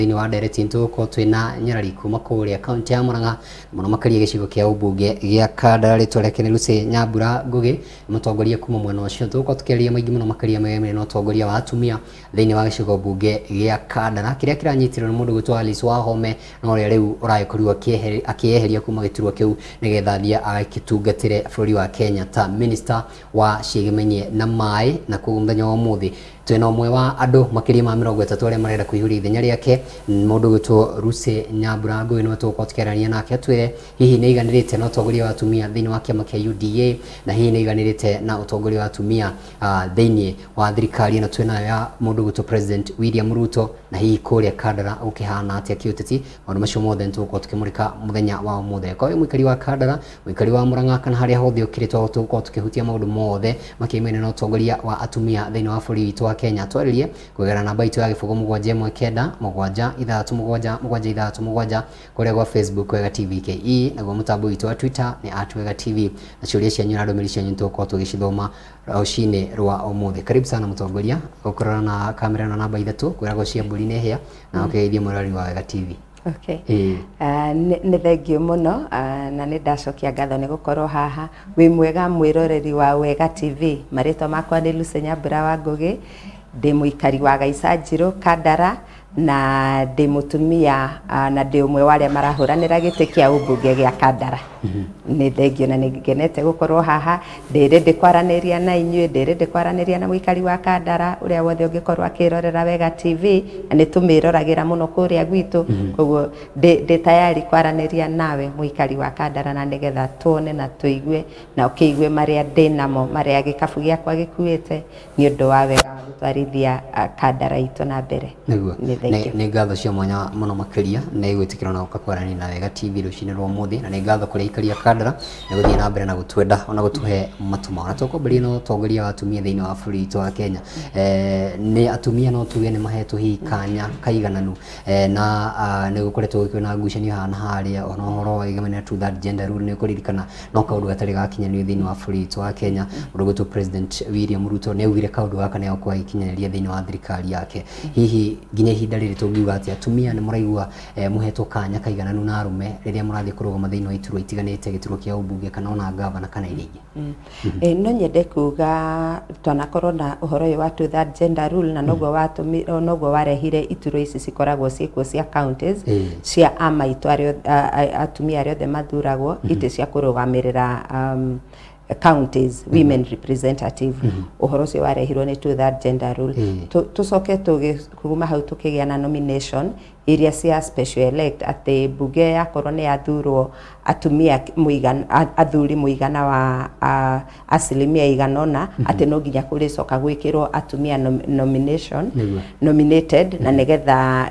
Thĩinĩ wa ndereti nĩtũgũkorwo twĩna nyarari kuma kũrĩa kaunti ya Murang'a, mũno makĩria gĩcigo kĩa ũmbunge gĩa Kandara. Rĩtwa rĩake nĩ Lucy Nyambura Ngugi, mũtongoria kuma mwena ũcio. Tũgũkorwo tũkĩarĩria maingĩ mũno makĩria megemire na ũtongoria wa atumia thĩinĩ wa gĩcigo mbunge gĩa Kandara, kĩrĩa kĩranyitirwo nĩ mũndũ gwĩtwo Alice Wahome, na ũrĩa rĩu ũragĩkorirwo akĩeheria kuma gĩturwa kĩu nĩgetha athiĩ agĩtungatĩre bũrũri wa Kenya ta minister wa ciĩgemenye na maĩ. Na koguo mũthenya wa ũmũthĩ twĩna ũmwe wa andũ makĩria ma 30 arĩa marenda kũihũria ithenya rĩake, mũndũ gwĩtwo Lucy Nyambura Ngũĩ. Nĩwe tũgũkorwo tũkĩarania nake atwĩre hihi nĩ aiganĩrĩte na ũtongoria wa atumia thĩinĩ wa kĩama kĩa UDA, na hihi nĩ aiganĩrĩte na ũtongoria wa atumia thĩinĩ wa thirikari ĩno twĩnayo ya mũndũ gwĩtwo President William Ruto, na hihi kũrĩa Kandara gũkĩhana atĩa kĩũteti. Maũndũ macio mothe nĩtũgũkorwo tũkĩmũrĩka mũthenya wa ũmũthĩ. Korwo wĩ mũikari wa Kandara, mũikari wa Murang'a, kana harĩa hothe ũkĩrĩ, tũgũkorwo tũkĩhutia maũndũ mothe makĩmaine na ũtongoria wa atumia thĩinĩ wa bũrũri witũ wa Kenya. Twarĩrie kũgerera namba itũ ya 07196377767 kũrĩa gwa Facebook Wega TV KE, naguo mũtambo witũ wa Twitter nĩ @WegaTV, na ciũria cianyu na ndũmĩrĩri cianyu nĩtũgũkorwo tũgĩcithoma rũcinĩ rwa ũmũthĩ. Karibu sana mũtongoria, ũkũrora na kamera ĩno namba 3 kwĩragwo cia mbũri nĩ hĩa, na ũkĩgeithie mwĩroreri wa Wega TV. Okay. Nĩ thengiũ mũno, na nĩ ndacokia ngatho nĩ gũkorwo haha. Wĩ mwega mwĩroreri wa Wega TV. Marĩtwa makwa nĩ Lucy Nyambura wa Ngũgĩ, ndĩ mũikari wa Gaica Njirũ, Kandara, na ndĩ mũtumia, na ndĩ ũmwe wa arĩa marahũranĩra gĩtĩ kĩa ũmbunge gĩa Kandara. Nĩ thengiũ na nĩ ngenete gũkorwo haha, ndĩ ready kwaranĩria na inyuĩ, ndĩ ready kwaranĩria na mũikari wa Kandara ũrĩa wothe ũngĩkorwo akĩrorera Wega TV, na nĩ tũmĩroragĩra mũno kũrĩa gwitũ, koguo ndĩ tayari kwaranĩria nawe mũikari wa Kandara, na nĩgetha tuone na tũigue na ũkĩigue marĩa ndĩ namo, marĩa gĩkabu gĩakwa gĩkuĩte nĩ ũndũ wa wega wa gũtwarithia Kandara itũ na mbere. Nĩguo. Nĩ thengiũ. Nĩ ngatho cia mwanya mũno makĩria nĩ gwĩtĩkĩra na gũka kwaranĩria na Wega TV rũcinĩ rwa ũmũthĩ, na nĩ ngatho kũrĩ aikari a Kandara nĩ gũthiĩ na mbere na gũtwenda ona gũtũhe matũ mao. Na tũkwambĩrĩria na ũtongoria wa atumia thĩinĩ wa bũrũri witũ wa Kenya. Nĩ atumia no tuge nĩ mahetwo hihi kanya kaigananu, na nĩ gũkoretwo gũkĩrĩ na ngucanio haha na harĩa, ona ũhoro wa gĩgemania two third gender rule nĩ ũkũririkana no kaũndũ gatarĩ gakinyanĩrio thĩinĩ wa bũrũri witũ wa Kenya. Mũndũ gwĩtwo President William Ruto nĩ augire kaũndũ gaka nĩ egũkorwo agĩkinyanĩria thĩinĩ wa thirikari yake. Hihi nginya ihinda rĩrĩ tũngiuga atĩ atumia nĩ mũraigua mũhetwo kanya kaigananu na arũme rĩrĩa mũrathiĩ kũrũgama thĩinĩ wa iturwa itiganĩte, gĩturwa kĩa ũmbunge kana ona ngavana kana iria ingĩ? No nyende kuga twanakorwo na ũhoro ũyũ wa two third gender rule, na noguo watũmi noguo warehire iturwa ici cikoragwo ciĩkuo cia counties cia amaitũ arĩa atumia arĩa othe mathuragwo itĩ cia kũrũgamĩrĩra counties women representative. Ũhoro ũcio warehirwo nĩ two third gender rule. Tũcoke kuma hau tũkĩgĩa na nomination iria cia special elect, atĩ mbunge yakorwo nĩ yathurwo atumia mũigana, athuri mũigana wa asilimia igana ũna, atĩ no nginya kũrĩcoka gwĩkĩrwo atumia nomination nominated, na nĩgetha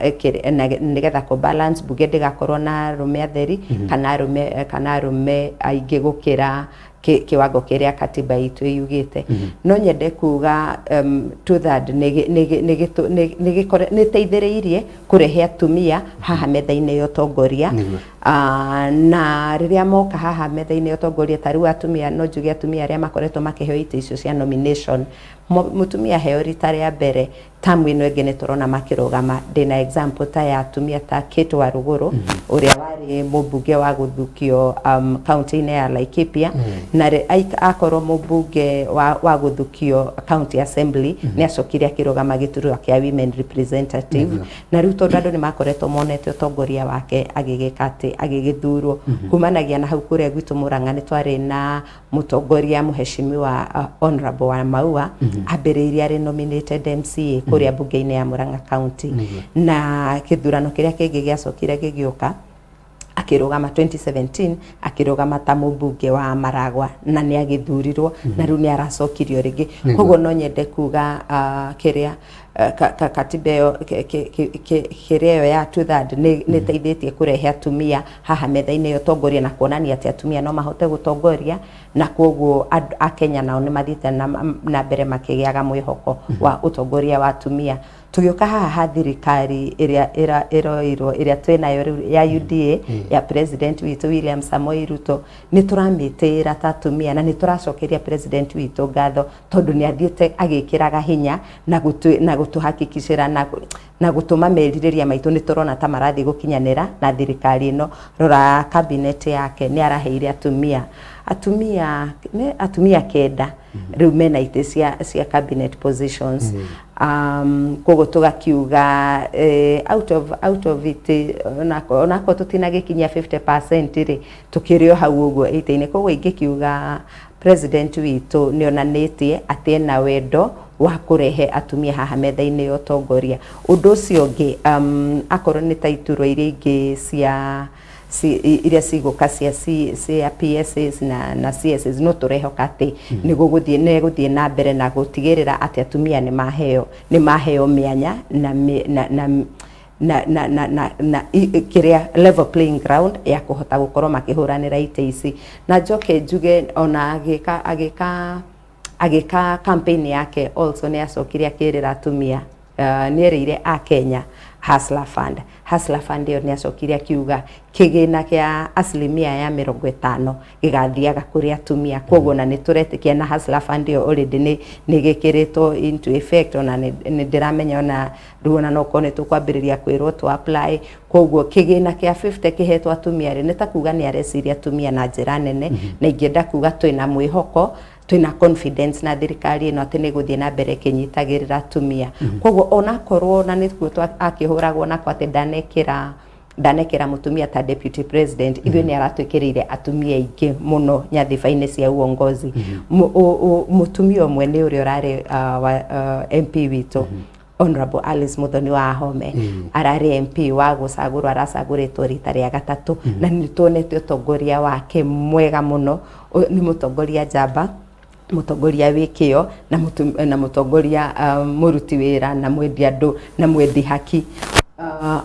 nĩgetha kũ balance mbunge ndĩgakorwo na arũme atheri kana arũme aingĩ gũkĩra kiwango kĩrĩa katiba itũ yugĩte. No nyende kuga two third nĩ ĩteithĩrĩirie kũrehe atumia haha metha-inĩ ya ũtongoria. Na rĩrĩa moka haha metha-inĩ ya ũtongoria, ta rĩu atumia, no njuge atumia arĩa makoretwo makĩheo itĩ icio cia nomination, mũtumia heo rita rĩa mbere, tamu ĩno ĩngĩ nĩ tũrona makĩrũgama. Ndĩna example ta ya atumia ta Kate Warũgũrũ, ũrĩa warĩ mũmbunge wa gũthukio county-inĩ ya Laikipia, na akorwo mũmbunge wa gũthukio county assembly, nĩ acokire akĩrũgama gĩturwa kĩa women representative. Na rĩu tondũ andũ nĩ makoretwo monete ũtongoria wake agĩgĩka atĩ agĩgĩthurwo kumanagia na hau, kũrĩa gwitũ Mũrang'a nĩ twarĩ na mũtongoria mũheshimiwa Honorable wa Maua, ambĩrĩirie arĩ nominated MCA kũrĩa mbunge-inĩ ya Murang'a County, na gĩthurano kĩrĩa kĩngĩ gĩacokire gĩgĩũka akĩrũgama 2017, akĩrũgama ta mũmbunge wa Maragwa na nĩ agĩthurirwo, na rĩu nĩ aracokirio rĩngĩ. Koguo no nyende kuga kĩrĩa katiba ĩyo kĩrĩa ĩyo ya two third nĩ ĩteithĩtie kũrehe atumia haha metha-inĩ ya ũtongoria, na kuonania atĩ atumia no mahote gũtongoria, na koguo akenya nao nĩ mathiĩte na mbere makĩgĩaga mwĩhoko wa ũtongoria wa atumia. Tũgĩũka haha ha thirikari ĩrĩa ĩroirwo ĩrĩa twĩnayo rĩu ya UDA ya president witũ William Samoei Ruto, nĩ tũramĩtĩĩra ta atumia, na nĩ tũracokeria president witũ ngatho tondũ nĩ athiĩte agĩkĩraga hinya na gũtũhakikicĩra na gũtũma merirĩria maitũ nĩ tũrona ta marathiĩ gũkinyanĩra na thirikari ĩno. Rora cabinet yake, nĩ araheire atumia nĩ atumia 9 rĩu mena itĩ cia cabinet positions. Koguo tũgakiuga out of it, onakorwo tũtinagĩkinyia 50% rĩ, tũkĩrĩ o hau ũguo 80-inĩ. Koguo ingĩkiuga president witũ nĩ onanĩtie atĩ ena wendo wa kũrehe atumia haha metha-inĩ ya ũtongoria. Ũndũ ũcio ũngĩ, akorwo nĩ ta iturwa iria ingĩ cia iria cigũka cia PSAs na CSs, no tũrehoka atĩ nĩ gũthiĩ na mbere na gũtigĩrĩra atĩ atumia nĩ maheo mĩanya na mĩ- na na na na na na, na kĩrĩa level playing ground ya kũhota gũkorwo makĩhũranĩra itĩ ici. Na njoke njuge ona agĩka campaign yake also, nĩ acokire akĩrĩra atumia, nĩ erĩire a Kenya Hustler Fund. Hustler Fund ĩyo nĩ acokire akiuga kĩgĩna kĩa 50% gĩgathiaga kũrĩ atumia. Koguo na nĩ tũretĩkia na Hustler Fund ĩyo already nĩ gĩkĩrĩtwo into effect, ona nĩ ndĩramenya ona rĩu ona no korwo nĩ tũkwambĩrĩria kwĩrwo tũ apply. Koguo kĩgĩna kĩa 50 kĩhetwo atumia rĩ, nĩ ta kuga nĩ areciria atumia na njĩra nene. Na ingĩenda kuga twĩna mwĩhoko, twĩna confidence na thirikari ĩno atĩ nĩ gũthiĩ na mbere ĩkĩnyitagĩrĩra atumia. Koguo onakorwo na nĩkuo akĩhũragwo nako atĩ ndanekĩra mũtumia ta deputy president, ithuĩ nĩ aratwĩkĩrĩire atumia aingĩ mũno nyadhiba-inĩ cia uongozi. Mũtumia ũmwe nĩ ũrĩa ũrarĩ wa MP witũ, Honorable Alice Muthoni wa Ahome. Ararĩ MP wa gũcagũrwo, aracagũrĩtwo rita rĩa gatatũ, na nĩ tuonete ũtongoria wake mwega mũno. Nĩ mũtongoria njamba, mũtongoria wĩ kĩo na mũtongoria mũruti wĩra na mwendi andũ na mwendi haki.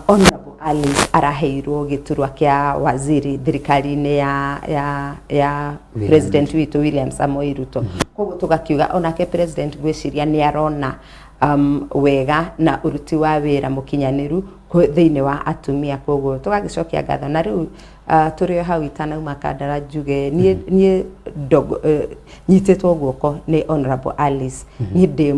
Honorable Alice araheirwo gĩturwa kĩa waziri thirikari-inĩ ya William. President witũ William Samoei Ruto. Koguo tũgakiuga onake president ngwĩciria nĩ arona wega na ũruti wa wĩra mũkinyanĩru thĩinĩ wa atumia. Koguo tũgagĩcokia ngatho. Na rĩu tũrĩ o hau, itanauma Kandara, njuge niĩ ndogo nyitĩtwo guoko nĩ Honorable Alice. Niĩ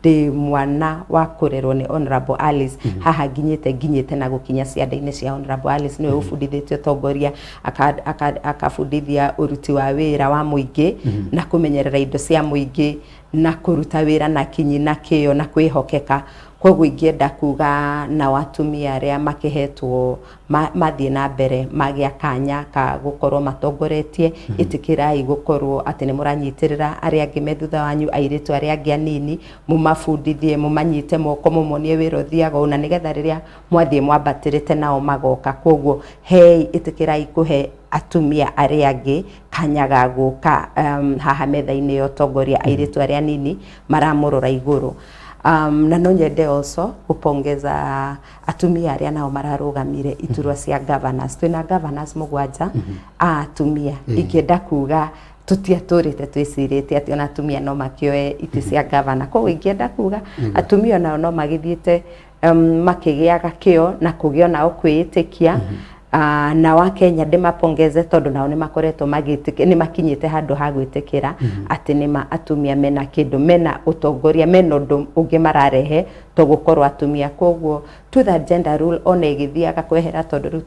ndĩ mwana wa kũrerwo nĩ Honorable Alice. Haha nginyĩte na gũkinya cianda-inĩ cia Honorable Alice. Nĩwe ũbundithĩtie ũtongoria, akabundithia ũruti wa wĩra wa mũingĩ na kũmenyerera indo cia mũingĩ na kũruta wĩra na kinyi na kĩyo na kwĩhokeka. Koguo ingĩenda kuga nao atumia arĩa makĩhetwo mathiĩ na mbere magĩa kanya ka gũkorwo matongoretie, ĩtĩkĩrai gũkorwo atĩ nĩ mũranyitĩrĩra arĩa angĩ me thutha wanyu, airĩtu arĩa angĩ anini, mũmabundithie, mũmanyite moko, mũmonie wĩra ũthiaga ũũ, na nĩgetha rĩrĩa mwathiĩ mwambatĩrĩte nao magoka. Koguo hei, ĩtĩkĩrai kũhe atumia arĩa angĩ kanya ga gũka haha metha-inĩ ya ũtongoria, airĩtu arĩa anini maramũrora igũrũ. Na no nyende also gũpongeza atumia arĩa nao mararũgamire iturwa cia governors. Twĩna governors 7 a atumia. Ingĩenda kuga tũtiatũrĩte twĩcirĩtie atĩ ona atumia no makĩoe itĩ cia governor. Koguo ingĩenda kuga atumia onao no magĩthiĩte makĩgĩaga kĩo na kũgĩa nao kwĩĩtĩkia. Na wa Kenya ndĩmapongeze tondũ nao nĩ makoretwo magĩtĩkĩra, nĩ makinyĩte handũ ha gwĩtĩkĩra atĩ nĩma atumia mena kĩndũ, mena ũtongoria, mena ũndũ ũngĩ mararehe to gũkorwo atumia. Koguo to that gender rule ona ĩgĩthiaga kwehera, tondũ rĩu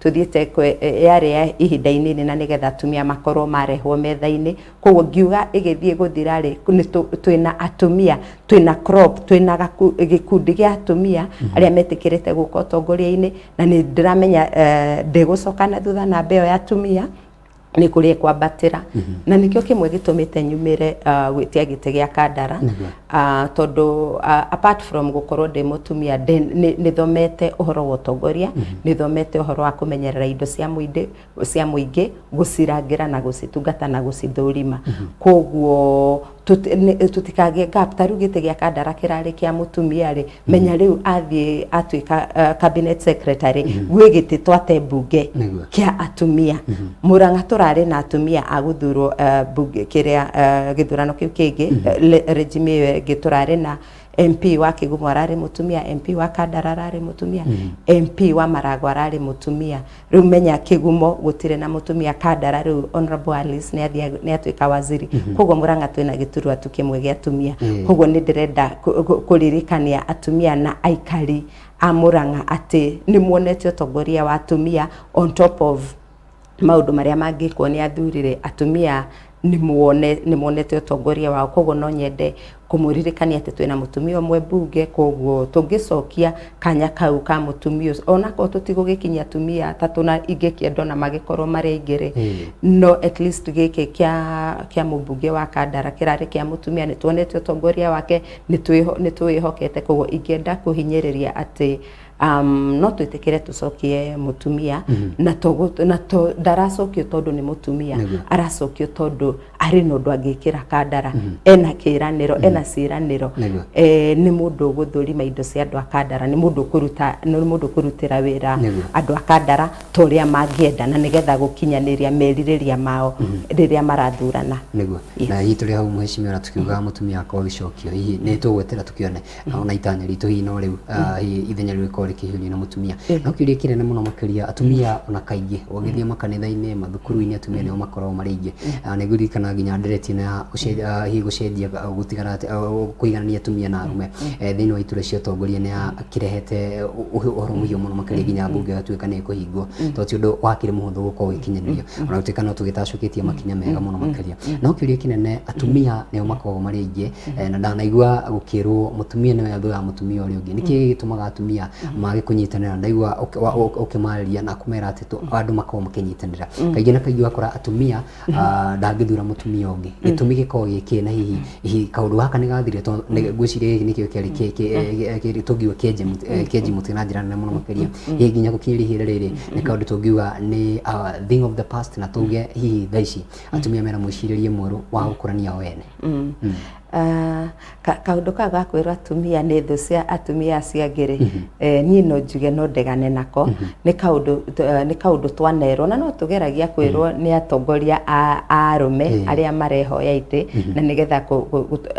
tũthiĩte yarĩ ya ihinda inini na nĩgetha atumia makorwo marehwo metha-inĩ. Koguo ngiuga ĩgĩthiĩ gũthira rĩ, nĩ twĩna atumia, twĩna crop, twĩna gĩkundi gĩa atumia arĩa metĩkĩrĩte gũka ũtongoria-inĩ, na nĩ ndĩramenya ndĩgũcoka na thutha. Namba ĩyo ya atumia nĩ kũrĩ kwambatĩra, na nĩkĩo kĩmwe gĩtũmĩte nyumĩre gwĩtia gĩtĩ gĩa Kandara, tondũ apart from gũkorwo ndĩ mũtumia, nĩ thomete ũhoro wa ũtongoria, nĩ thomete ũhoro wa kũmenyerera indo cia mũingĩ, gũcirangĩra na gũcitungata na gũcithũrima. Koguo tũtikagĩe gap. Ta rĩu gĩtĩ gĩa Kandara kĩrarĩ kĩa mũtumia rĩ, menya rĩu athiĩ atuĩka cabinet secretary, gwĩ gĩtĩ twate mbunge kĩa atumia. Murang'a tũrarĩ na atumia a gũthurwo bunge kĩrĩa gĩthurano kĩu kĩngĩ, regime ĩyo ĩngĩ tũrarĩ na MP wa Kigumo ararĩ mũtumia, MP wa Kandara ararĩ mũtumia, MP wa Maragwa ararĩ mũtumia. Rĩu menya Kigumo gũtirĩ na mũtumia, Kandara rĩu Honorable Alice nĩ atuĩka waziri. Koguo Murang'a twĩna gĩturwa tu kĩmwe gĩa atumia. Koguo nĩ ndĩrenda kũririkania atumia na aikari a Murang'a atĩ nĩ muonete ũtongoria wa atumia on top of maũndũ marĩa mangĩkwo nĩ athuri rĩ, atumia nĩ muonete ũtongoria wao. Koguo no nyende kũmũririkania atĩ twĩna mũtumia ũmwe mbunge, koguo tũngĩcokia kanya kau ka mũtumia ũcio, onakorwo tũtigũgĩkinyia atumia atatũ na ingĩkĩenda ona magĩkorwo marĩ aingĩ rĩ, no at least gĩkĩ kĩa mũmbunge wa Kandara kĩrarĩ kĩa mũtumia, nĩ tuonete ũtongoria wake, nĩ twĩhokete. Koguo ingĩenda kũhinyĩrĩria atĩ no twĩtĩkĩre tũcokie mũtumia, na to ndaracokio tondũ nĩ mũtumia, aracokio tondũ arĩ na ũndũ angĩkĩra Kandara, ena kĩĩranĩro, ena ciĩranĩro, nĩ mũndũ ũgũthũrima indo cia andũ a Kandara, nĩ mũndũ ũkũruta, nĩ mũndũ ũkũrutĩra wĩra andũ a Kandara ta ũrĩa mangĩenda na nĩgetha gũkinyanĩria merirĩria mao rĩrĩa marathurana. Nĩguo. Na hihi tũrĩ hau, mheshimiwa, na tukiugaga mũtumia akorwo agĩcokio, hihi nĩ tũgwetera tũkĩone ona itanya ritũ hihi no rĩu hihi ithenya rĩu rĩkorwo rĩkĩhiũrio na mũtumia. No kĩũria kĩnene mũno makĩria, atumia ona kaingĩ ũgĩthiĩ makanitha-inĩ, mathukuru-inĩ, atumia nĩo makoragwo marĩ aingĩ. Nĩ ngũririkana nginya ndereti ĩno ya hihi gũcenjia, gũtigana kũiganania atumia na arũme thĩinĩ wa iturwa cia ũtongoria nĩ yakĩrehete ũhoro mũhiũ mũno makĩria, nginya mbunge ĩgatuĩka nĩ ĩkũhingwo tondũ ti ũndũ wakĩrĩ mũhũthũ gũkorwo ũgĩkinyanĩrio, ona gũtuĩka no tũgĩtacũkĩtie makinya mega mũno makĩria. No kĩũria kĩnene, atumia nĩo makoragwo marĩ aingĩ, na ndanaigua gũkĩrwo mũtumia nĩwe thũ ya mũtumia ũrĩa ũngĩ. Nĩkĩ gĩtũmaga atumia mage kũnyitanĩra? Ndaigua ũkĩmarĩria na kũmera atĩ andũ makoragwo makĩnyitanĩra kaingĩ na kaingĩ, ũgakora atumia ndangĩthura mũtumia ũngĩ. Gĩtũmi gĩkoragwo gĩkĩ? Na hihi kaũndũ gaka nĩ gathire? Tondũ ngwĩciria gĩkĩ nĩkĩo kĩarĩ tũngiuga kĩenji mũtĩ na njĩra nene mũno makĩria, hihi nginya gũkinyĩria ihinda rĩrĩ nĩ kaũndũ tũngiuga nĩ thing of the past, na tuge hihi thaa ici atumia mena mwĩcirĩrie mwerũ wa gũkũrania o ene. Kaũndũ kau ga kwĩrwo atumia nĩ thũ cia atumia acio angĩ rĩ, niĩ no njuge no ndegane nako. Nĩ kaũndũ twanerwo na no tũgeragia kwĩrwo nĩ atongoria a arũme arĩa marehoya itĩ, na nĩgetha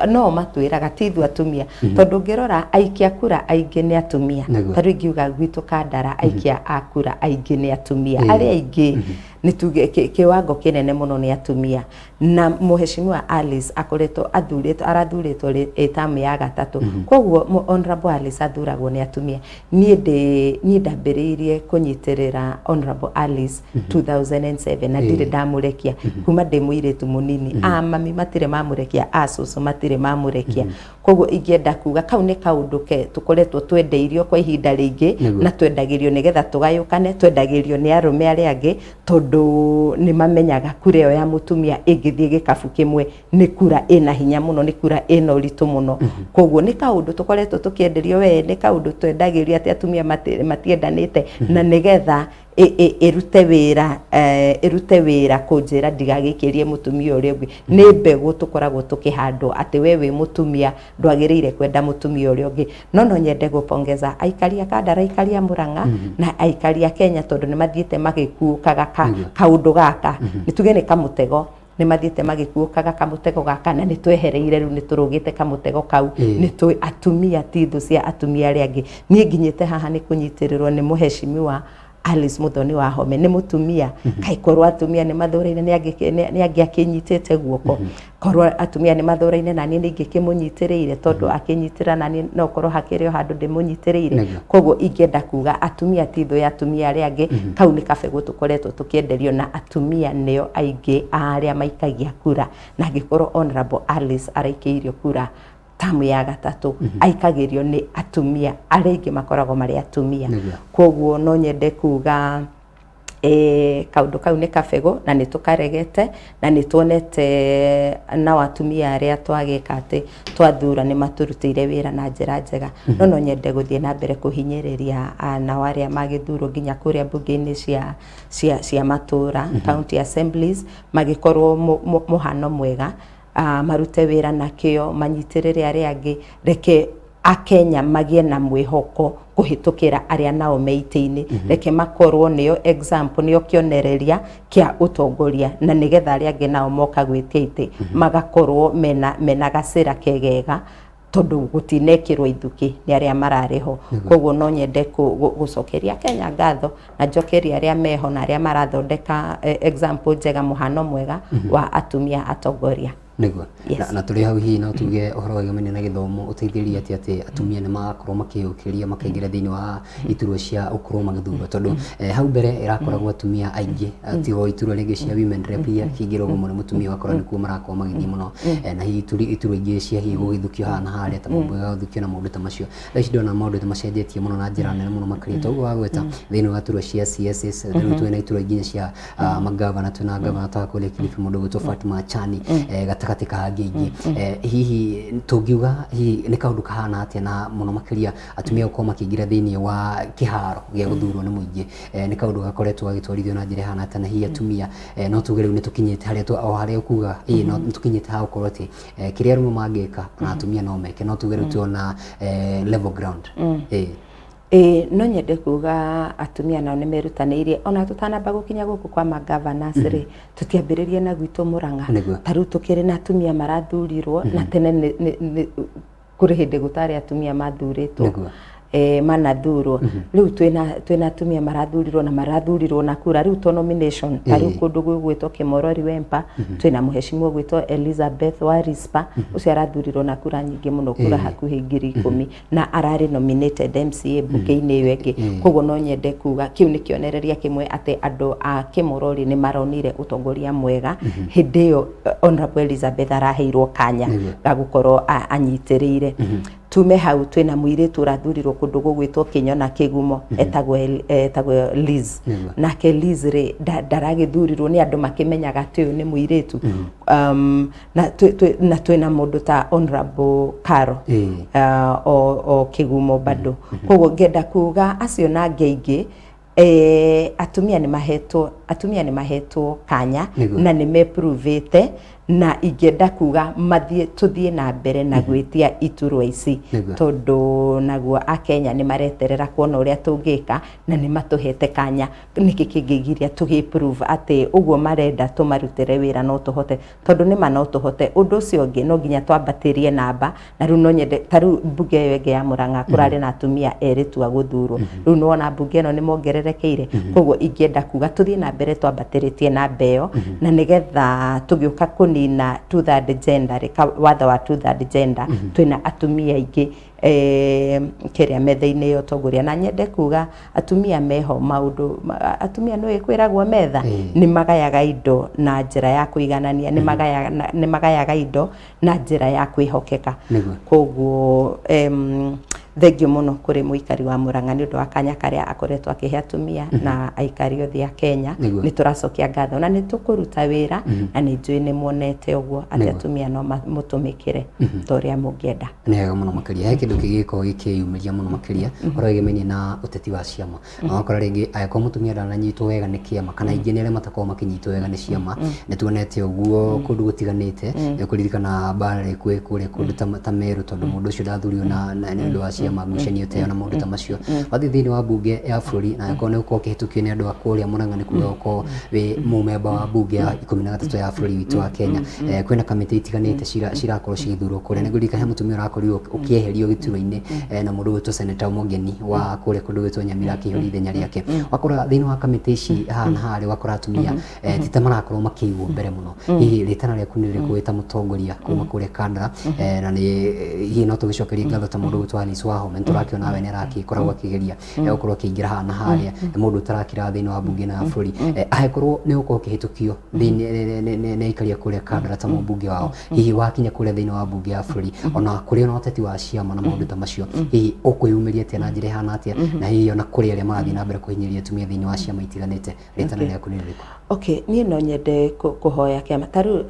no matwĩraga ti ithuĩ atumia, tondũ ũngĩrora aikia kura aingĩ nĩ atumia. Ta rĩu ingiuga gwitũ Kandara aikia a kura aingĩ nĩ atumia, arĩa aingĩ nĩ tuge kĩwango kĩnene mũno nĩ atumia. Na Mheshimiwa Alice akoretwo athurĩtwo, arathurĩtwo ĩ term ya gatatũ, koguo Honorable Alice athuragwo nĩ atumia. Niĩ ndambĩrĩirie kũnyitĩrĩra Honorable Alice 2007 na ndirĩ ndamũrekia kuma ndĩ mũirĩtu mũnini. A mami matirĩ mamũrekia, a cũcũ matirĩ mamũrekia. Koguo ingĩenda kuga kau nĩ kaũndũ ke tũkoretwo twendeirio kwa ihinda rĩingĩ, na twendagĩrio nĩgetha tũgayũkane, twendagĩrio nĩ arũme arĩa angĩ, tondũ nĩ mamenyaga kura ĩyo ya mũtumia ĩngĩthiĩ gĩkabu kĩmwe nĩ kura ĩna hinya mũno, nĩ kura ĩna ũritũ mũno. Koguo nĩ kaũndũ tũkoretwo tũkĩenderio, we nĩ kaũndũ twendagĩrio atĩ atumia matiendanĩte, na nĩgetha ĩrute wĩra, ĩrute wĩra kũnjĩra ndigagĩikĩrie mũtumia ũrĩa ũngĩ. Nĩ mbegũ tũkoragwo tũkĩhandwo atĩ we wĩ mũtumia ndwagĩrĩire kwenda mũtumia ũrĩa ũngĩ. No nyende gũpongeza aikari a Kandara, aikari a Murang'a na aikari a Kenya, tondũ nĩ mathiĩte magĩkuũkaga kaũndũ gaka, nĩ tuge nĩ kamũtego, nĩ mathiĩte magĩkuũkaga kamũtego gaka, na nĩ twehereire rĩu nĩ tũrũgĩte kamũtego kau. Nĩ tũĩ atumia ti thũ cia atumia arĩa angĩ. Niĩ nginyĩte haha nĩ kũnyitĩrĩrwo nĩ Mũheshimiwa Alice Muthoni wa Home, nĩ mũtumia. Kaĩ korwo atumia nĩ mathũraine nĩ angĩakĩnyitĩte guoko? Korwo atumia nĩ mathũraine na niĩ nĩ ingĩkĩmũnyitĩrĩire, tondũ akĩnyitĩra na niĩ no korwo hakĩrĩ o handũ ndĩmũnyitĩrĩire. Koguo ingĩenda kuga atumia ti thũ ya atumia arĩa angĩ. Kau nĩ kabegũ tũkoretwo tũkĩenderio, na atumia nĩo aingĩ a arĩa maikagia kura, na angĩkorwo Honorable Alice araikĩirio kura tamu ya gatatũ, aikagĩrio nĩ atumia, arĩa aingĩ makoragwo marĩ atumia. Koguo no nyende kuga kaũndũ kau nĩ kabegũ na nĩ tũkaregete, na nĩ tuonete nao atumia arĩa twagĩka atĩ twathura nĩ matũrutĩire wĩra na njĩra njega. No nyende gũthiĩ na mbere kũhinyĩrĩria nao arĩa magĩthurwo nginya kũrĩa mbunge-inĩ cia matũra, county assemblies, magĩkorwo mũhano mwega, marute wĩra na kĩo, manyitĩrĩre arĩa angĩ, reke akenya magĩe na mwĩhoko kũhĩtũkĩra arĩa nao me itĩ-inĩ, reke makorwo nĩo example, nĩo kĩonereria kĩa ũtongoria, na nĩgetha arĩa angĩ nao moka gwĩtia itĩ magakorwo mena gacĩra kegega. Tondu gutinekirwo ithuki ni aria mararĩ ho. Koguo no nyende gucokeria Kenya ngatho na njokerie aria meho na aria marathondeka example njega, muhano mwega wa atumia atongoria. Nĩguo. Na tũrĩ hau, hihi no tuge ũhoro wĩgamaine na gĩthomo ũteithĩrĩrie atĩ atumia nĩ magakorwo makĩyũkĩria, makaingĩra thĩinĩ wa iturwa cia gũkorwo magĩthurwo? Tondũ hau mbere ĩrakoragwo atumia aingĩ tigo iturwa rĩngĩ cia women rep iria kĩingĩragwo mũno mũtumia, ũgakora nĩkuo marakorwo magĩthiĩ mũno, na hihi iturwa ingĩ cia hihi gũgĩthukio haha na harĩa, ta mũmbunge gũthukio na maũndũ ta macio. Thaa ici ndĩrona maũndũ nĩ macenjetie mũno na njĩra nene mũno makĩria, toguo wagweta thĩinĩ wa iturwa cia CSs. Rĩu twĩna iturwa nginya cia magavana, twĩna gavana ta kũrĩa Kilifi, mũndũ ũgwĩtwo Fatuma Achani, gatagatĩ ka angĩ aingĩ. Hihi tũngiuga hihi nĩ kaũndũ kahana atĩa, na mũno makĩria atumia gũkorwo makĩingĩra thĩinĩ wa kĩharo gĩa gũthurwo nĩ mũingĩ, nĩ kaũndũ gakoretwo gagĩtwarithio na njĩra ĩhana atĩa? Na hihi atumia, no tuge rĩu nĩ tũkinyĩte harĩa o harĩa ũkuga ĩĩ no nĩ tũkinyĩte ha gũkorwo atĩ kĩrĩa arũme mangĩka ona atumia no meke, no tuge rĩu tuona level ground? Ĩĩ. Ĩĩ, no nyende kuga atumia nao nĩ merutanĩirie. Ona tũtanamba gũkinya gũkũ kwa magovernors rĩ, tũtiambĩrĩrie na gwitũ Mũrang'a. Ta rĩu tũkĩrĩ na atumia marathurirwo, na tene nĩ kũrĩ hĩndĩ gũtarĩ atumia mathurĩtwo. Manathurwo rĩu twĩna atumia marathurirwo na marathurirwo na kura rĩu to nomination. Ta rĩu kũndũ gwĩgwĩtwo Kimorori Wempa, twĩna mũhecimiwa gwĩtwo Elizabeth wa Rispa, ũcio arathurirwo na kura nyingĩ mũno, kura hakuhĩ 10,000, na ararĩ nominated MCA mbunge-inĩ ĩyo ĩngĩ. Koguo no nyende kuga kĩu nĩ kĩonereria kĩmwe atĩ andũ a Kimorori nĩ maronire ũtongoria mwega hĩndĩ ĩyo Honorable Elizabeth araheirwo kanya ga gũkorwo anyitĩrĩire. Tume hau, twĩna mũirĩtu ũrathurirwo kũndũ gũgwĩtwo Kĩnyona Kĩgumo, etagwo Liz. Nake Liz rĩ, ndaragĩthurirwo nĩ andũ makĩmenyaga atĩ ũyũ nĩ mũirĩtu. Na twĩna mũndũ ta Honorable Caro o Kĩgumo bado. Koguo ngenda kuga acio na angĩ aingĩ, atumia nĩ mahetwo kanya na nĩ mepuruvĩte, na ingĩenda kuga mathiĩ, tũthiĩ na mbere na gwĩtia iturwa ici, tondũ naguo akenya nĩ mareterera kuona ũrĩa tũngĩka, na nĩ matũhete kanya. Nĩkĩ kĩngĩgiria tũgĩ prove atĩ ũguo marenda tũmarutĩre wĩra no tũhote? Tondũ nĩma no tũhote. Ũndũ ũcio ũngĩ, no nginya twambatĩrie namba. Na rĩu no nyende, ta rĩu mbunge ĩyo ĩngĩ ya Mũrang'a kũrarĩ na atumia erĩ tu a gũthurwo, rĩu nĩwona mbunge ĩno nĩ mongererekeire. Koguo ingĩenda kuga tũthiĩ na mbere twambatĩrĩtie namba ĩyo, na nĩgetha tũgĩũka kũnina two third gender rĩ, watho wa two third gender, twĩna atumia aingĩ kĩrĩa metha-inĩ ya ũtongoria. Na nyende kuga atumia meho maũndũ atumia nĩ kwĩragwo metha nĩ magayaga indo na njĩra ya kũiganania, nĩ magayaga indo na njĩra ya kwĩhokeka. Koguo thengio mũno kũrĩ mũikari wa Mũrang'a nĩ ũndũ wa kanya karĩa akoretwo akĩhe atumia na aikari othe a Kenya. Nĩ tũracokia ngatho na nĩ tũkũruta wĩra, na nĩ njũĩ nĩ muonete ũguo atĩ atumia no mũtũmĩkĩre ta ũrĩa mũngĩenda. Nĩ wega mũno makĩria. He kĩndũ kĩgĩkorwo gĩkĩyumĩria mũno makĩria ũhoro wĩgĩmainie na ũteti wa ciama, na wakora rĩngĩ angĩkorwo mũtumia ndananyitwo wega nĩ kĩama, kana aingĩ nĩ arĩa matakoragwo makĩnyitwo wega nĩ ciama. Nĩ tuonete ũguo kũndũ gũtiganĩte. Nĩ ũkũririkana mbara ĩkuĩ kũrĩa kũndũ ta Meru, tondũ mũndũ ũcio ndathurirwo na nĩ ũndũ wa ciama, ngucanio ta ĩyo na maũndũ ta macio. Wathiĩ thĩinĩ wa mbunge ya bũrũri, na angĩkorwo nĩ ũgũkorwo ũkĩhĩtũkio nĩ andũ a kũrĩa Mũrang'a, nĩ kuga ũkorwo wĩ mũmemba wa mbunge ya 13 ya bũrũri witũ wa Kenya, kwĩna kamĩtĩ itiganĩte cirakorwo cigĩthurwo kũrĩa. Nĩ ngũririkana he mũtumia ũrakorirwo ũkĩeherio gĩturwa-inĩ, na mũndũ ũgwĩtwo Senator Mũgeni wa kũrĩa kũndũ gwĩtwo Nyamira akĩihũria ithenya rĩake. Wakora thĩinĩ wa kamĩtĩ ici haha na harĩa, ũgakora atumia ti ta marakorwo makĩigwo mbere mũno. Hihi rĩtana rĩaku nĩ rĩrĩkũ wĩ ta mũtongoria kuma kũrĩa Kandara? Na nĩ hihi no tũgĩcokerie ngatho ta mũndũ ũgwĩtwo Alice Wahome, nĩ tũrakĩona we nĩ aragĩkoragwo akĩgeria gũkorwo akĩingĩra haha na harĩa, nĩ mũndũ ũtarakira thĩinĩ wa mbunge ĩno ya bũrũri. Angĩkorwo nĩ ũgũkorwo ũkĩhĩtũkio thĩinĩ nĩ aikari a kũrĩa Kandara ta mũmbunge wao, hihi wakinya kũrĩa thĩinĩ wa mbunge ya bũrũri, ona kũrĩ ona ũteti wa ciama na maũndũ ta macio, hihi ũkwĩyumĩria atĩa na njĩra ĩhana atĩa? Na hihi ona kũrĩ arĩa marathiĩ na mbere kũhinyĩrĩria atumia thĩinĩ wa ciama itiganĩte, rĩtana rĩaku nĩ rĩrĩkũ? Okay, niĩ no nyende kũhoya kĩama ta rĩu,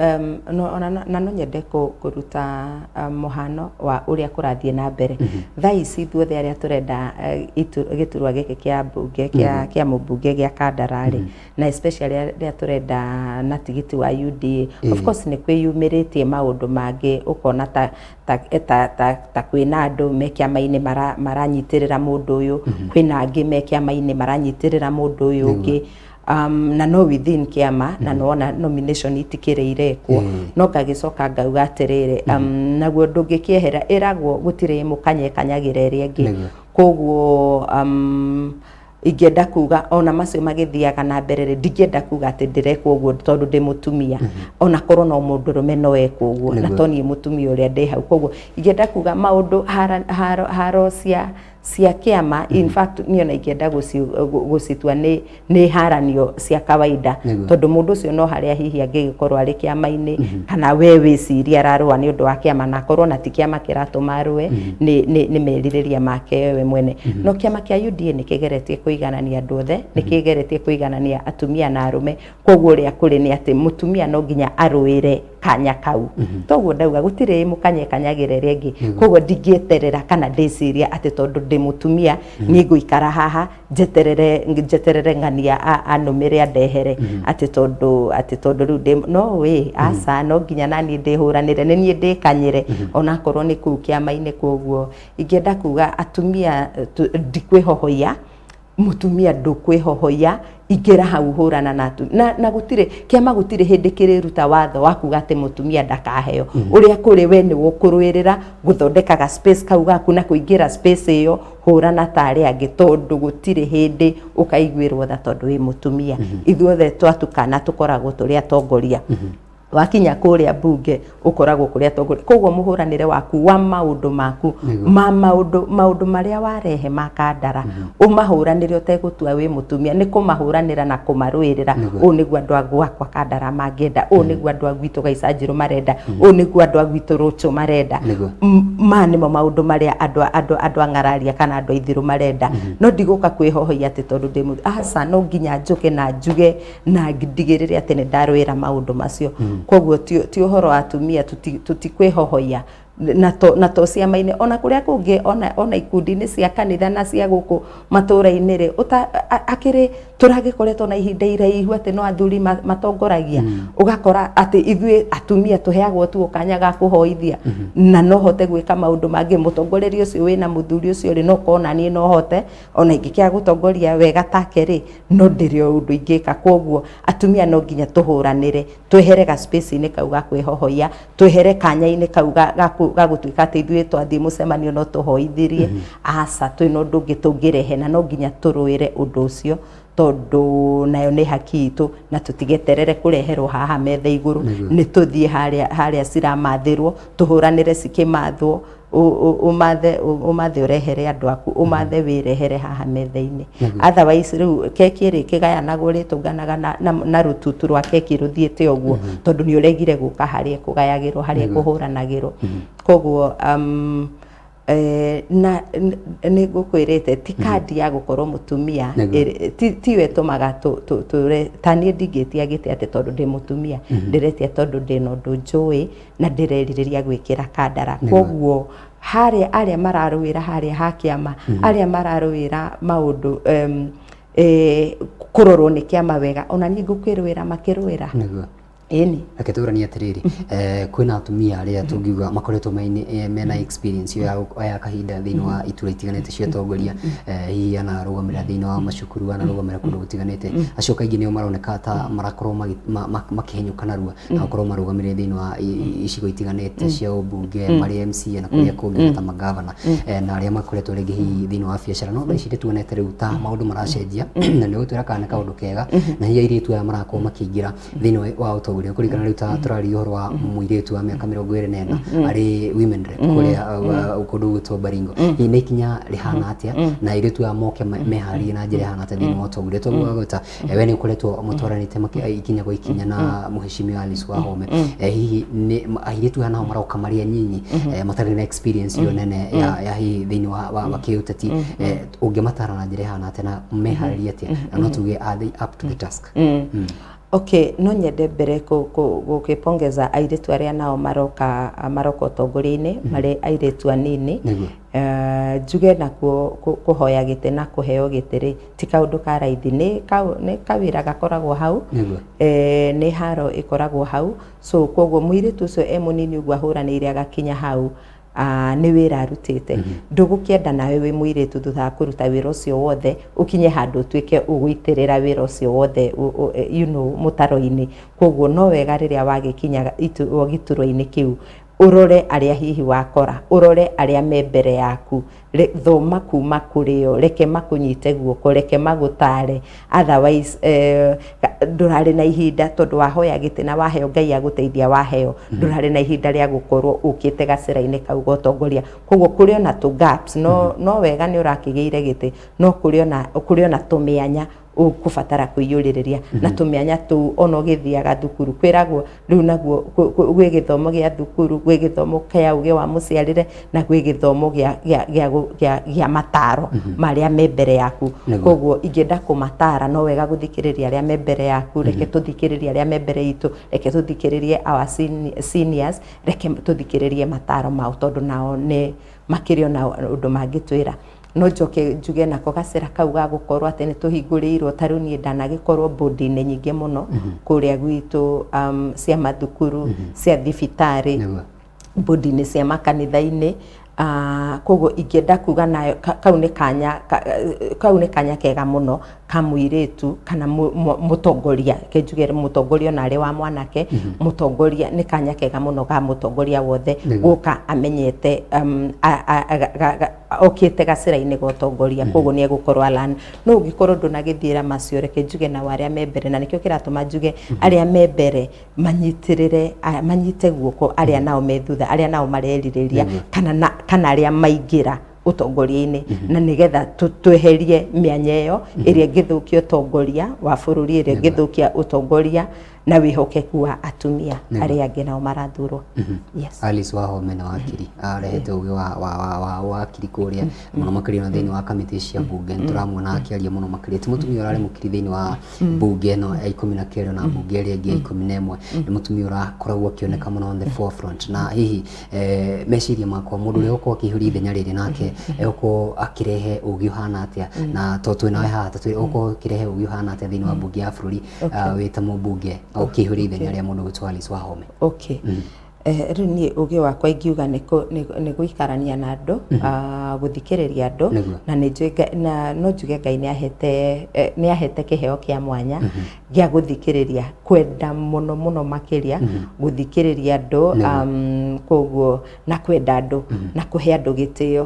no, ona, na no nyende kũruta mũhano wa ũrĩa kũrathiĩ na mbere thaa ici. Ithuothe arĩa tũrenda gĩturwa gĩkĩ kĩa mbunge kĩa mũmbunge gĩa Kandara rĩ, na especially arĩa tũrenda na tigiti wa UDA, of course nĩ kwĩyumĩrĩtie maũndũ mangĩ, ũkona ta kwĩna andũ me kĩama-inĩ maranyitĩrĩra mũndũ ũyũ, kwĩna angĩ me kĩama-inĩ maranyitĩrĩra mũndũ ũyũ ũngĩ. Na no within kĩama na nona nomination itikĩrĩ irekwo, no ngagĩcoka ngauga atĩrĩrĩ, naguo ndũngĩkĩehera, ĩragwo gũtirĩ mũkanyekanyagĩra ĩrĩa ĩngĩ. Koguo ingĩenda kuga ona macio magĩthiaga na mbere rĩ, ndingĩenda kuga atĩ ndĩrekwo ũguo tondũ ndĩ mũtumia, ona korwo no mũndũrũme no ekwo ũguo na to niĩ mũtumia ũrĩa ndĩ hau. Koguo ingĩenda kuga maũndũ haro cia kĩama, in fact niĩ ona ingĩenda gũcitua nĩ haranio cia kawaida, tondũ mũndũ ũcio no harĩa hihi angĩgĩkorwo arĩ kĩama-inĩ, kana we wĩcirie ararũa nĩ ũndũ wa kĩama, na akorwo na ti kĩama kĩratũma arũe, nĩ merirĩria make we mwene. No kĩama kĩa UDA nĩ kĩgeretie kũiganania andũ othe, nĩ kĩgeretie kũiganania atumia na arũme. Koguo ũrĩa kũrĩ nĩ atĩ mũtumia no nginya arũĩre kanya kau. Toguo ndauga gũtirĩ mũkanyekanyagĩra ĩrĩa ĩngĩ. Koguo ndingĩeterera kana ndĩciria atĩ tondũ ndĩ mũtumia niĩ ngũikara haha njeterere ng'ania anũmĩre andehere atĩ tondũ rĩu ndĩ no wĩ aca, no nginya naniĩ ndĩhũranĩre, nĩ niĩ ndĩkanyĩre onakorwo nĩ kũu kĩama-inĩ. Koguo ingĩenda kuga atumia ndikwĩhohoia, mũtumia ndũkwĩhohoia, ingĩra hau hũrana na na gũtirĩ kĩama, gũtirĩ hĩndĩ kĩrĩruta watho wa kuga atĩ mũtumia ndakaheo. Ũrĩa kũrĩ, we nĩwe ũkũrũĩrĩra gũthondekaga space kau gaku na kũingĩra space ĩyo, hũrana ta arĩa angĩ, tondũ gũtirĩ hĩndĩ ũkaiguĩrwo tha tondũ wĩ mũtumia. Ithuothe twatukana tũkoragwo tũrĩ atongoria. Wakinya kũrĩa mbunge ũkoragwo kũrĩa atongoria. Koguo mũhũranĩre waku wa maũndũ maku, ma maũndũ marĩa warehe ma Kandara, ũmahũranĩre ũtegũtua wĩ mũtumia, nĩ kũmahũranĩra na kũmarũĩrĩra. Ũũ nĩguo andũ a gwakwa Kandara mangĩenda, ũũ nĩguo andũ a gwitũ Gaicanjirũ marenda, ũũ nĩguo andũ a gwitũ Rũchũ marenda. Ma nĩmo maũndũ marĩa andũ a Ng'araria kana andũ a Ithiru marenda. No ndigũka kwĩhohoia atĩ tondũ ndĩ aca, no nginya njũke na njuge na ndigĩrĩre atĩ nĩ ndarũĩra maũndũ macio. Koguo ti ũhoro wa atumia tutikwĩhohoia na to ciama-inĩ, ona kũrĩa kũngĩ, ona ikundi-inĩ cia kanitha na cia gũkũ matũra-inĩ rĩ, akĩrĩ tũragĩkoretwo na ihinda iraihu atĩ no athuri matongoragia. Ũgakora atĩ ithuĩ atumia tũheagwo tu kanya ga kũhoithia, na no hote gwĩka maũndũ mangĩ. Mũtongoreria ũcio wĩna mũthuri ũcio rĩ, no korwo naniĩ no hote ona ingĩkĩaga gũtongoria wega take rĩ, no ndĩrĩ o ũndũ ingĩka. Koguo atumia no nginya tũhũranĩre, twehere ga space-inĩ kau ga kwĩhohoia, twehere kanya-inĩ kau ga gũtuĩka atĩ ithuĩ twathiĩ mũcemanio no tũhoithirie. Aca, twĩna ũndũ ũngĩ tũngĩrehe na no nginya tũrũĩre ũndũ ũcio, tondũ nayo nĩ haki itũ, na tũtigeterere kũreherwo haha metha igũrũ. Nĩ tũthiĩ harĩa ciramathĩrwo, tũhũranĩre cikĩmathwo, ũmathe ũrehere andũ aku, ũmathe wĩrehere haha metha-inĩ. Otherwise rĩu keki ĩrĩ ĩkĩgayanagwo rĩtũnganaga na rũtutu rwa keki rũthiĩte ũguo, tondũ nĩ ũregire gũka harĩa ĩkũgayagĩrwo, harĩa ĩkũhũranagĩrwo. Koguo na nĩ ngũkwĩrĩte ti kandi ya gũkorwo mũtumia tiyo ĩtũmaga tũre. Ta niĩ ndingĩtia gĩtĩ atĩ tondũ ndĩ mũtumia, ndĩretia tondũ ndĩna ũndũ njũĩ na ndĩrerirĩria gwĩkĩra Kandara. Koguo harĩa arĩa mararũĩra harĩa ha kĩama, arĩa mararũĩra maũndũ kũrorwo nĩ kĩama wega, ona niĩ ngũkĩrũĩra makĩrũĩra. Ĩni. Reke tũranie atĩrĩrĩ, kwĩna atumia arĩa tũngiuga makoretwo mena experience ĩyo ya kahinda thĩinĩ wa itura itiganĩte cia ũtongoria, hihi anarũgamĩrĩra thĩinĩ wa macukuru, anarũgamĩrĩra kũndũ gũtiganĩte. Acio kaingĩ nĩo maroneka ta marakorwo makĩhenyũka narua na gũkorwo marũgamĩrĩre thĩinĩ wa icigo itiganĩte cia ũmbunge, marĩ MCA na kũrĩa kũngĩ ta magavana, na arĩa makoretwo rĩngĩ hihi thĩinĩ wa biacara. No thaa ici nĩ tuonete rĩu ta maũndũ maracenjia, na nĩ ũgũtwĩra kana nĩ kaũndũ kega, na hihi airĩtu aya marakorwo makĩingĩra thĩinĩ wa ũtongoria kũringana rĩu ta tũraria ũhoro wa mũirĩtu wa mĩaka 24 arĩ women rep kũrĩa kũndũ gwĩtwo Baringo, hihi nĩ ikinya rĩhana atĩa, na airĩtu aya moke meharĩrie na njĩra ĩhana atĩa thĩinĩ wa ũtongoria? Tondũ gweta we nĩ ũkoretwo mũtwaranĩte ikinya kwa ikinya na mũheshimiwa Alice Wahome, hihi nĩ airĩtu aya nao maroka marĩ anyinyi, matarĩ na experience ĩyo nene ya hihi thĩinĩ wa kĩũteti, ũngĩmatara na njĩra ĩhana atĩa na meharĩrie atĩa, na no tuge are they up to the task? Okay, no nyende mbere gũkĩpongeza airĩtu arĩa nao maroka ũtongoria-inĩ marĩ airĩtu anini. Njuge nakuo kũhoya gĩtĩ na kũheo gĩtĩ rĩ, ti kaũndũ ka raithi, nĩ kawĩra gakoragwo hau. Nĩ haro ĩkoragwo hau, so koguo mũirĩtu ũcio e mũnini ũguo ahũranĩire agakinya hau. Nĩ wĩra arutĩte. Ndũgũkĩenda nawe wĩ mũirĩtu, thutha wa kũruta wĩra ũcio wothe, ũkinye handũ ũtuĩke ũgũitĩrĩra wĩra ũcio wothe mũtaro-inĩ. Koguo no wega rĩrĩa wagĩkinya gĩturwa-inĩ kĩu, ũrore arĩa hihi wakora, ũrore arĩa me mbere yaku, thoma kuma kũrĩ o, reke makũnyite guoko, reke magũtare. Otherwise ndũrarĩ na ihinda, tondũ wahoya gĩtĩ na waheo, Ngai agũteithia waheo, ndũrarĩ na ihinda rĩa gũkorwo ũkĩte gacĩra-inĩ kau ga ũtongoria. Koguo kũrĩ ona tũ gaps, no wega nĩ ũrakĩgĩire gĩtĩ, no kũrĩ ona tũmĩanya ũkũbatara kũiyũrĩrĩria. Na tũmĩanya tũu, ona ũgĩthiaga thukuru kwĩragwo rĩu naguo gwĩ gĩthomo gĩa thukuru, gwĩ gĩthomo kĩa ũgĩ wa mũciarĩre, na gwĩ gĩthomo gĩa mataro marĩa me mbere yaku. Koguo ingĩenda kũmatara, no wega gũthikĩrĩria arĩa me mbere yaku. Reke tũthikĩrĩrie arĩa me mbere itũ, reke tũthikĩrĩrie our seniors, reke tũthikĩrĩrie mataro mao, tondũ nao nĩ makĩrĩ ona ũndũ mangĩtwĩra. No njoke njuge nako gacĩra kau ga gũkorwo atĩ nĩ tũhingũrĩirwo, ta rĩu niĩ ndanagĩkorwo bodi-inĩ nyingĩ mũno kũrĩa gwitũ, cia mathukuru, cia thibitarĩ, bodi-inĩ cia makanitha-inĩ. Koguo ingĩenda kuga nayo kau nĩ kanya kau nĩ kanya kega mũno ka mũirĩtu kana mũtongoria. Ke njuge mũtongoria ona arĩ wa mwanake, mũtongoria, nĩ kanya kega mũno ga mũtongoria wothe gũka amenyete okĩte gacĩra-inĩ ga ũtongoria. Koguo nĩ egũkorwo alan, no ũngĩkorwo ndũnagĩthiĩra macio, reke njuge nao arĩa me mbere, na nĩkĩo kĩratũma njuge arĩa me mbere manyitĩrĩre, manyite guoko arĩa nao me thutha, arĩa nao marerirĩria kana arĩa maingĩra ũtongoria-inĩ, na nĩgetha tweherie mĩanya ĩyo ĩrĩa ĩngĩthũkia ũtongoria wa bũrũri, ĩrĩa ĩngĩthũkia ũtongoria na wĩhokeku wa atumia arĩa angĩ nao marathurwo. Yes. Alice Wahome na wakiri arehete ũgĩ wa wakiri kũrĩa mũno makĩria na thĩinĩ wa kamĩtĩ cia mbunge. Nĩ tũramuona akĩaria mũno makĩria. Ti mũtumia ũrarĩ mũkiri thĩinĩ wa mbunge ĩno ya 19 na mbunge ĩrĩa ĩngĩ ya 11. Nĩ mũtumia ũrakoragwo akĩoneka mũno on the forefront. Na hihi meciria makwa, mũndũ ũrĩa ũgũkorwo akĩihũria ithenya rĩrĩ nake egũkorwo akĩrehe ũgĩ ũhana atĩa? Na to twĩ nawe haha, tũtwĩre ũgũkorwo ũkĩrehe ũgĩ ũhana atĩa thĩinĩ wa mbunge ya bũrũri, wĩ ta mũmbunge ũkĩihũria ithenya rĩa mũndũ gwĩtwo Alice Wahome? Okay. Rĩu niĩ ũgĩ wakwa ingiuga nĩ gũikarania na andũ, gũthikĩrĩria andũ. Na nĩ njũĩ na no njuge Ngai nĩ ahete kĩheo kĩa mwanya gĩa gũthikĩrĩria, kwenda mũno mũno makĩria gũthikĩrĩria andũ. Koguo na kwenda andũ na kũhe andũ gĩtĩo.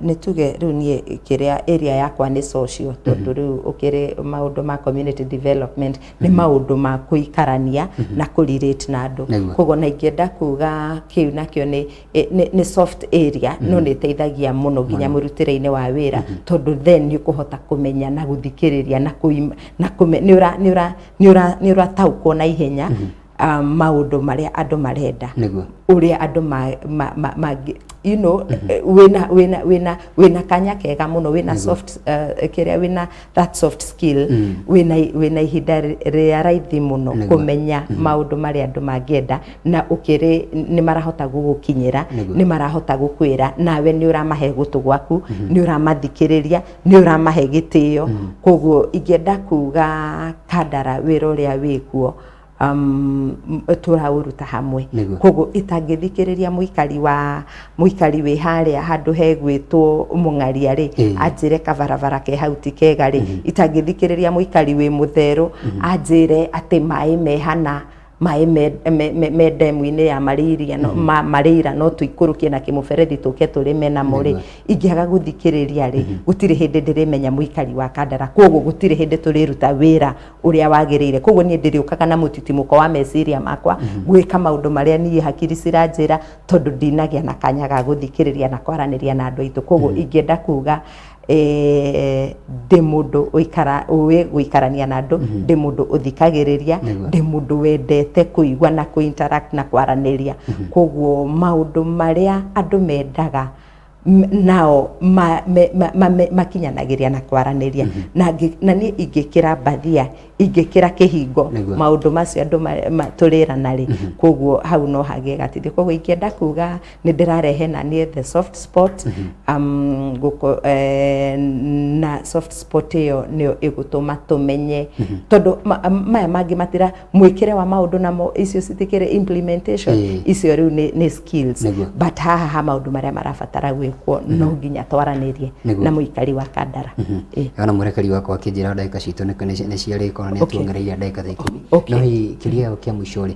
Nĩ tuge rĩu niĩ kĩrĩa area yakwa nĩ social, tondũ rĩu ũkĩrĩ maũndũ ma community development, nĩ maũndũ ma kũikarania na kũrelate na andũ. Koguo na ingĩenda kuga kĩu nakĩo nĩ soft area, no nĩ ĩteithagia mũno nginya mũrutĩre-inĩ wa wĩra, tondũ then nĩ ũkũhota kũmenya na gũthikĩrĩria na kũima na kũme nĩ ũra nĩ ũra nĩ ũra nĩ ũrataũkwo na ihenya maũndũ marĩa andũ marenda, ũrĩa andũ ma, ma, ma, wĩna kanya kega mũno, wĩna soft kĩrĩa, wĩna that soft skill, wĩna ihinda rĩa raithi mũno kũmenya maũndũ marĩa andũ mangĩenda, na ũkĩrĩ nĩ marahota gũgũkinyĩra, nĩ marahota gũkwĩra, nawe nĩ ũramahe gũtũ gwaku, nĩ ũramathikĩrĩria, nĩ ũramahe gĩtĩo. Koguo ingĩenda kuga Kandara wĩra ũrĩa wĩkuo tũraũruta hamwe. Koguo itangĩthikĩrĩria mũikari wĩ harĩa handũ hegwĩtwo Mũng'aria rĩ, anjĩre kabarabara ke hau ti kega rĩ, itangĩthikĩrĩria mũikari wĩ Mũtherũ anjĩre atĩ maĩ me hana, maĩ me ndemu-inĩ ya Marĩiria no, Marĩira no tũikũrũkie na kĩmũberethi tũke tũrĩme namo rĩ, ingĩaga gũthikĩrĩria rĩ, gũtirĩ hĩndĩ ndĩrĩmenya mũikari wa Kandara. Koguo gũtirĩ hĩndĩ tũrĩruta wĩra ũrĩa wagĩrĩire. Koguo niĩ ndĩrĩũkaga na mũtitimũko wa meciria makwa gwĩka maũndũ marĩa niĩ hakiri ciranjĩra, tondũ ndinagĩa na kanya ga gũthikĩrĩria na kwaranĩria na andũ aitũ. Koguo ingĩenda kuga ndĩ mũndũ ũikara ũĩ gũikarania na andũ, ndĩ mũndũ ũthikagĩrĩria, ndĩ mũndũ wendete kũigua na kũ-interact na kwaranĩria. Koguo maũndũ marĩa andũ mendaga Nao makinyanagĩria na kwaranĩria na niĩ ingĩkĩra mbathia, ingĩkĩra kĩhingo maũndũ macio andũ tũrĩrana rĩ, koguo hau no hagĩe gatithio. Koguo ingĩenda kuga nĩ ndĩrarehe na niĩ the soft spot, na soft spot ĩyo nĩyo ĩgũtũma tũmenye, tondũ maya mangĩ matira mwĩkĩre wa maũndũ namo, icio citikĩrĩ implementation. Icio rĩu nĩ skills. But haha ha maũndũ marĩa marabatara gwĩkwo, no nginya twaranĩrie na mũikari wa Kandara. Ona mũrekeri wakwa akĩnjĩra ndagĩka citũ nĩ ciarĩka, ona nĩ atuongereire ndagĩka ta 10. No hihi kĩũria gĩaku kĩa mũico rĩ,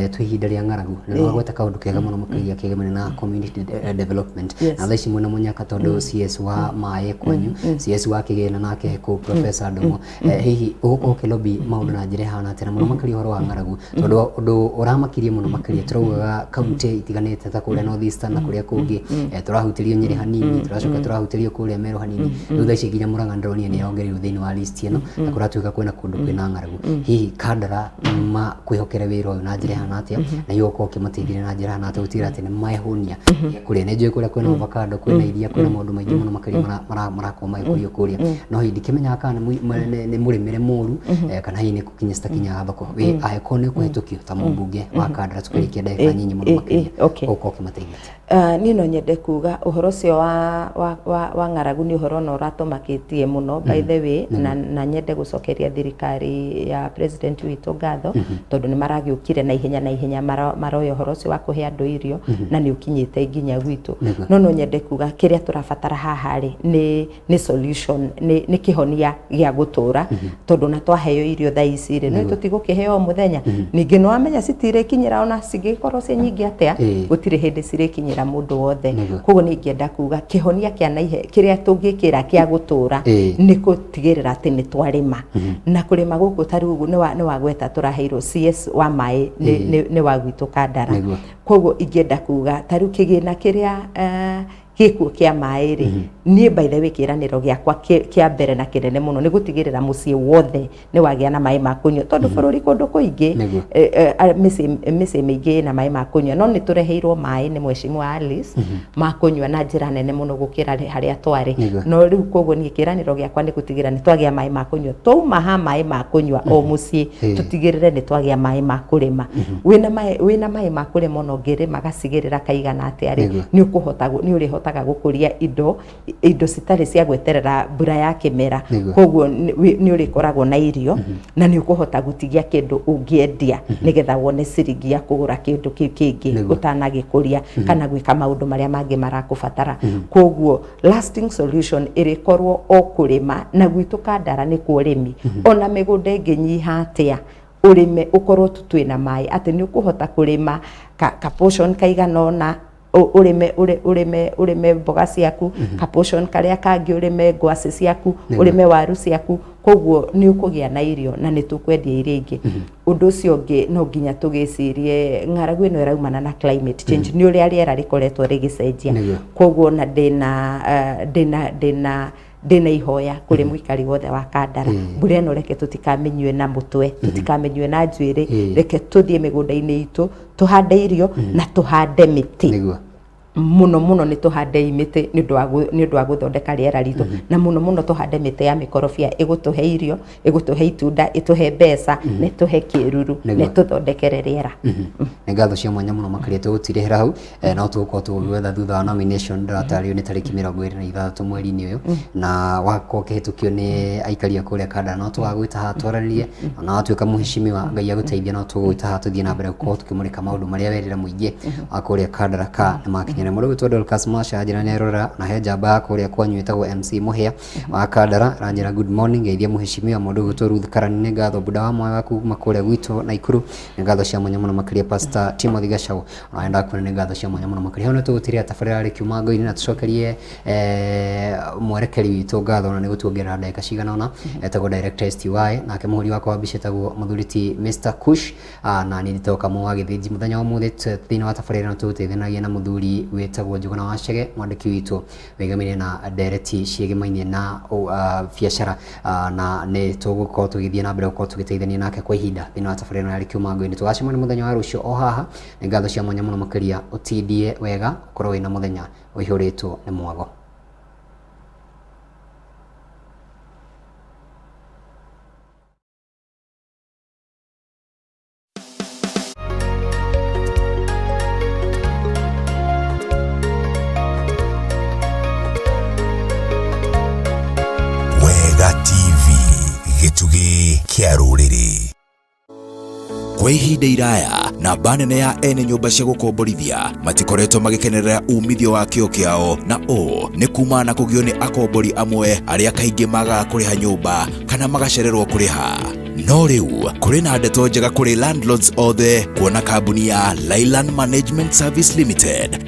twĩ ihinda rĩa ng'aragu na nĩwagweta kaũndũ kega mũno makĩria kĩgemania na community development. Na thaa ici mwĩna mũnyaka, tondũ CS wa maĩ kwanyu, CS wa kĩgĩna nake kũ Professor Ndung'u. Hihi ũgũkorwo ũkĩlobby maũndũ na njĩra ĩhana atĩa, na mũno makĩria ũhoro wa ng'aragu, tondũ ũndũ ũramakirie mũno makĩria tũraugaga kaunti itiganĩte ta kũrĩa North Eastern na kũrĩa kũngĩ, tũrahutĩrio Nyĩrĩ hanini, tũracoka tũrahutĩrio kũrĩa Meru hanini, rĩu thaa ici nginya Murang'a ndĩronire nĩ yongereirwo thĩinĩ wa list ĩno, na kũratuĩka kwĩna kũndũ kwĩna ng'aragu. Hihi Kandara makwĩhokere wĩra ũyũ na njĩra ĩhana atĩa, na hihi ũgũkorwo ũkĩmateithĩrĩria na njĩra ĩhana atĩa gũtigĩrĩra atĩ nĩ mehũnia kũrĩa? Nĩ njũĩ kũrĩa kwĩna avocado, kwĩna iria, kwĩna maũndũ maingĩ mũno makĩria marakorwo magĩkũrio kũrĩa, no hihi ndikĩmenyaga kana nĩ mũrĩmĩre mũru, kana hihi nĩ gũkinya citakinyaga thoko. Wĩ angĩkorwo nĩ ũkũhĩtũkio ta mũmbunge wa Kandara, tũkĩrĩkia ndagĩka nyinyi mũno makĩria, ũgũkorwo ũkĩmateithia atĩa? Niĩ no nyende kuga ũhoro ũcio wa ng'aragu nĩ ũhoro ona ũratũmakĩtie mũno, by the way, na nyende gũcokeria thirikari ya president witũ ngatho, tondũ nĩ maragĩũkire na ihenya na ihenya maroya ũhoro ũcio wa kũhe andũ irio, na nĩ ũkinyĩte nginya gwitũ. No nyende kuga kĩrĩa tũrabatara haha rĩ nĩ solution, nĩ kĩhonia gĩa gũtũra, tondũ na twaheo irio thaa ici rĩ, nĩ tũtigũkĩheo o mũthenya. Ningĩ nĩ wamenya citirĩkinyĩra, ona cingĩkorwo ciĩ nyingĩ atĩa, gũtirĩ hĩndĩ cirĩkinyĩra mũndũ wothe. Koguo nĩ ingĩenda kuga kĩhonia kĩa naihe kĩrĩa tũngĩkĩra kĩa gũtũra nĩ gũtigĩrĩra atĩ nĩ twarĩma. Na kũrĩma gũkũ, ta rĩu nĩ wagweta tũraheirwo CS wa maĩ nĩ wa gwitũ Kandara. Koguo ingĩenda kuga ta rĩu kĩgĩna kĩrĩa gĩkuo kĩa maĩ rĩ, niĩ by the way kĩĩranĩro gĩakwa kĩa mbere na kĩnene mũno nĩ gũtigĩrĩra mũciĩ wothe nĩ wagĩa na maĩ ma kũnyua, tondũ bũrũri kũndũ kũingĩ mĩciĩ mĩingĩ ĩna maĩ ma kũnyua, no nĩ tũreheirwo maĩ nĩ Mheshimiwa Alice ma kũnyua na njĩra nene mũno gũkĩra harĩa twarĩ. No rĩu koguo niĩ kĩĩranĩro gĩakwa nĩ gũtigĩrĩra nĩ twagĩa maĩ ma kũnyua. Twauma ha maĩ ma kũnyua o mũciĩ, tũtigĩrĩre nĩ twagĩa maĩ ma kũrĩma. Wĩna maĩ ma kũrĩma, ona ũngĩrĩma gacigĩrĩra kaigana atĩa rĩ, nĩ ũkũhota nĩ ũrĩhotaga gũkũria indo citarĩ cia gweterera mbura ya kĩmera. Koguo nĩ ũrĩkoragwo na irio na nĩ ũkũhota gũtigia kĩndũ ũngĩendia nĩgetha wone ciringi ya kũgũra kĩndũ kĩu kĩngĩ ũtanagĩkũria kana gwĩka maũndũ marĩa mangĩ marakũbatara. Koguo lasting solution ĩrĩkorwo o kũrĩma, na gwitũ Kandara nĩ kwa ũrĩmi. Ona mĩgũnda ĩngĩnyiha atĩa, ũrĩme ũkorwo tu twĩna maĩ, atĩ nĩ ũkũhota kũrĩma ka portion kaigana ũna, ũrĩme mboga ciaku, ka portion karĩa kangĩ ũrĩme ngwacĩ ciaku, ũrĩme waru ciaku. Koguo nĩ ũkũgĩa na irio na nĩ tũkwendia iria ingĩ. Ũndũ ũcio ũngĩ, no nginya tũgĩcirie ng'aragu ĩno ĩraumana na climate change, nĩ ũrĩa rĩera rĩkoretwo rĩgĩcenjia. Koguo ona ndĩna ihoya kũrĩ mũikari wothe wa Kandara, mbura ĩno reke tũtikamĩnyue na mũtwe, tũtikamĩnyue na njuĩrĩ. Reke tũthiĩ mĩgũnda-inĩ itũ tũhande irio na tũhande mĩtĩ. Mũno mũno nĩ tũhandei mĩtĩ nĩ ũndũ wa gũthondeka rĩera ritũ, na mũno mũno tũhande mĩtĩ ya mĩkorobia ĩgũtũhe irio, ĩgũtũhe itunda, ĩtũhe mbeca, na ĩtũhe kĩruru, na ĩtũthondekere rĩera. Nĩ ngatho cia mwanya mũno makĩria tũgũtirĩhĩra hau. No tũgũkorwo tũgĩgwetha thutha wa nomination. Ndĩratarĩrio nĩ tarĩki 26 mweri-inĩ ũyũ, na wakorwo ũkĩhĩtũkio nĩ aikari a kũrĩa Kandara, no tũgagwĩta haha twaranĩrie. Ona watuĩka mũheshimiwa, Ngai agũteithia, no tũgũgwĩta haha tũthiĩ na mbere gũkorwo tũkĩmũrĩka maũndũ marĩa werĩra mũingĩ wa kũrĩa Kandara ka nĩ makinyĩra. Mũndũ ũgwĩtwo Dorcas Masha njĩra nĩ arora na he njamba ya kũrĩa kwanyu ĩtagwo MC Mũhĩa wa Kandara, aranjĩra good morning, geithia mũheshimiwa. Mũndũ ũgwĩtwo Ruth Karani, nĩ ngatho. Buda wa moyo waku kuma kũrĩa gwitũ Naikuru, nĩ ngatho cia mwanya mũno makĩria. Pastor Timothy Gachau ona ndakuona, nĩ ngatho cia mwanya mũno makĩria. Hau nĩ tũgũtirĩra tabarĩra rĩ kiuma ngo-inĩ, na tũcokerie mwerekeri witũ ngatho na nĩ gũtuongerera ndagĩka cigana ũna, etagwo Director STY, nake mũhũri wakwa wa mbica etagwo mũthuri ti Mr Kush, na niĩ ndĩtagwo Kamau wa Gĩthĩnji. Mũthenya wa ũmũthĩ thĩinĩ wa tabarĩra ĩno tũgũteithanagia na mũthuri Wĩtagwo Njũgũna wa Chege, mwandĩki witũ wĩgamĩire na ndereti ciĩgĩmainie na biacara, na nĩ tũgũkorwo tũgĩthiĩ na mbere gũkorwo tũgĩteithania nake kwa ihinda thĩinĩ wa tabarĩra ĩno ya Rikiuma Ngũĩ. Tũgacemania mũthenya wa rũciũ o haha. Nĩ ngatho cia mwanya mũno makĩria, ũtindie wega, ũkorwo wĩna mũthenya ũihũrĩtwo nĩ mwago. Wega TV, gĩtugĩ kĩa rũrĩrĩ. Kwa ihinda iraya, namba nene ya ene nyũmba cia gũkomborithia matikoretwo magĩkenerera umithio wa kĩo kĩao, na ũũ nĩ kumana na kũgio nĩ akombori amwe arĩa kaingĩ magaga kũrĩha nyũmba kana magacererwo kũrĩha. No rĩu kũrĩ na ndeto njega kũrĩ landlords othe, kuona kambuni ya Lailand Management Service Limited.